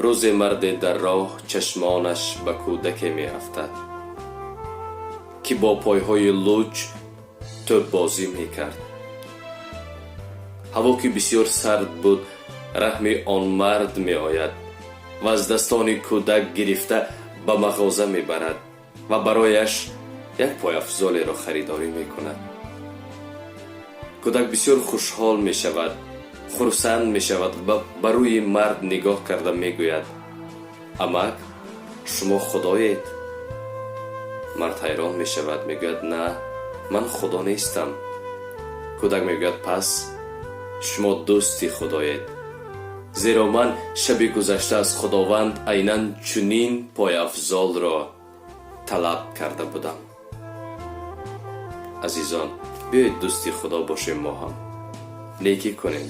Рӯзе марде дар роҳ чашмонаш ба кӯдаке меафтад, ки бо пойҳои луч тӯббозӣ мекард. Ҳаво ки бисёр сард буд, раҳми он мард меояд ва аз дастони кӯдак гирифта ба мағоза мебарад ва барояш як пойафзолеро харидорӣ мекунад. Кӯдак бисёр хушҳол мешавад, хурсанд мешавад ва ба рӯи мард нигоҳ карда мегӯяд: «Амак, шумо худоед?» Мард ҳайрон мешавад, мегӯяд: «На, ман худо нестам». Кӯдак мегӯяд: «Пас шумо дӯсти худоед, зеро ман шаби гузашта аз Худованд айнан чунин пойафзолро талаб карда будам». Азизон, биёед, дӯсти Худо бошем, мо ҳам некӣ кунем.